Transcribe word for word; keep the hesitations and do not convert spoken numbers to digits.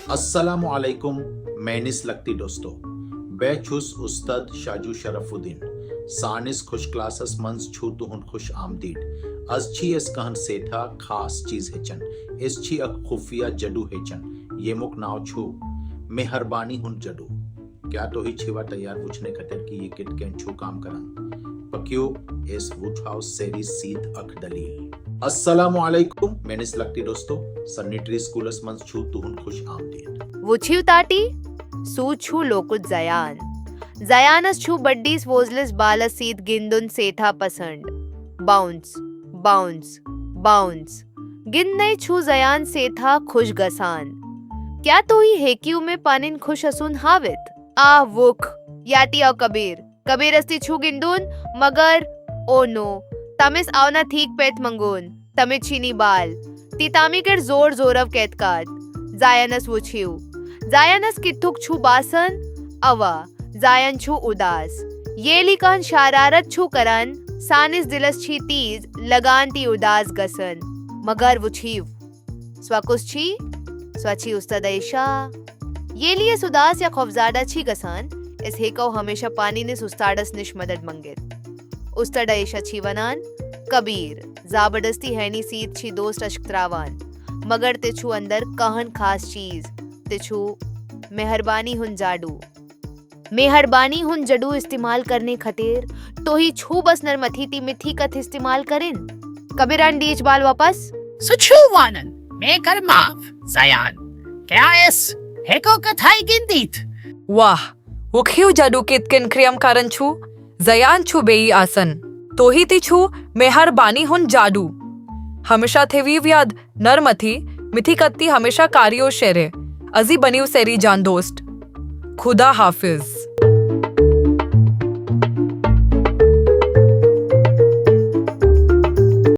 السلام علیکم میٲنِس لۄکٹہِ دوستو، بہٕ چھُس اُستاد شاجو شرف الدین۔ سٲنِس خۄش کلاسس منٛز چھُ تُہُنٛد خۄش آمدید۔ از چھِ أسۍ کانٛہہ سٮ۪ٹھاہ خاص چیٖز ہیٚچھان۔ أسۍ چھِ اکھ خفیہ جادو ہیٚچھان، ییٚمیُک ناو چھُ مہربانی ہُنٛد جادو۔ کیا تُہۍ چھِوا تیار وٕچھنہٕ خٲطرٕ کہِ یہِ کِتھ کٔنۍ چھُ کٲم کران؟ پٔکِو، أسۍ وٕچھو سٲری سۭتۍ اکھ دٔلیٖل۔ السلام علیکم میٲنِس لۄکٹہِ دوستو، سنیٹری سکوٗلس منٛز چھُ تُہُنٛد خۄش آمدید۔ وٕچھِو تاٹی، سُہ چھُ لۄکُٹ زیان۔ زیانس چھُ بٔڑِس وۄزلِس بالس سۭتۍ گِنٛدُن سٮ۪ٹھاہ پسنٛد۔ Bounce, bounce, bounce. گِنٛدنَے چھُ زیان سٮ۪ٹھاہ خۄش گژھان۔ کیا تُہۍ ہیٚکِو مےٚ پنٕنۍ خۄش اَسُن ہٲوِتھ؟ آ وُکھ، یاٹی آو کبیر۔ کبیرس تہِ چھُ گِنٛدُن، مگر او نو، تٔمِس آو نہٕ ٹھیٖک پٲٹھۍ منٛگُن۔ تٔمِس چھِنہٕ بال۔ تہِ تامی کٔر زور زورو کیت کات۔ زیانس وٕچھِو۔ زیانس کِتھُک چھُ باسان؟ اوا، زیان چھُ اُداس۔ ییٚلہِ کانٛہہ شرارت چھُ کران، سٲنِس دِلس چھِ تیز لگان تہِ اُداس گژھان۔ مگر وٕچھِو، سۄ کُس چھِ؟ سۄ چھِ اُستاد عائشہ۔ ییٚلہِ أسۍ اُداس یا خوفزدہ چھِ گژھان، أسۍ ہیٚکو ہمیشہ پننِس اُستادس نِش مدد منٛگِتھ۔ اُستاد عائشہ چھِ ونان، کبیر، زبردستی ہینی سۭتۍ چھِ دوست عشق تراوان، مگر تہِ چھُ اندر کہن خاص چیز، تہِ چھُ مہربانی ہُنٛد جادو۔ مہربانی ہُنٛد جادو استعمال کرنہٕ خٲطرٕ تۄہہِ چھُ بس نرمتھی تہٕ مِٹھی کتھ استعمال کرٕنۍ۔ کبیرن دیٖچ بال واپس۔ سُہ چھُ ونان، مےٚ کر معاف زیان، کیٛاہ أسۍ ہیٚکو کتھے گِنٛدِتھ؟ واہ، وُکھیو جادو کِتھ کٔنۍ کریم کران چھُ؟ زیان چھُ بیٚیہِ آسان۔ تۄہہِ تہِ چھُ مہربانی ہُنٛد جادو۔ ہمیشہ تھٲوِو یاد، نرمتھی، مِٹھی کتھ تہٕ ہمیشہ کٔرِو شیرے۔ أزی بٔنِو سٲری جان دوست۔ خدا حافظ۔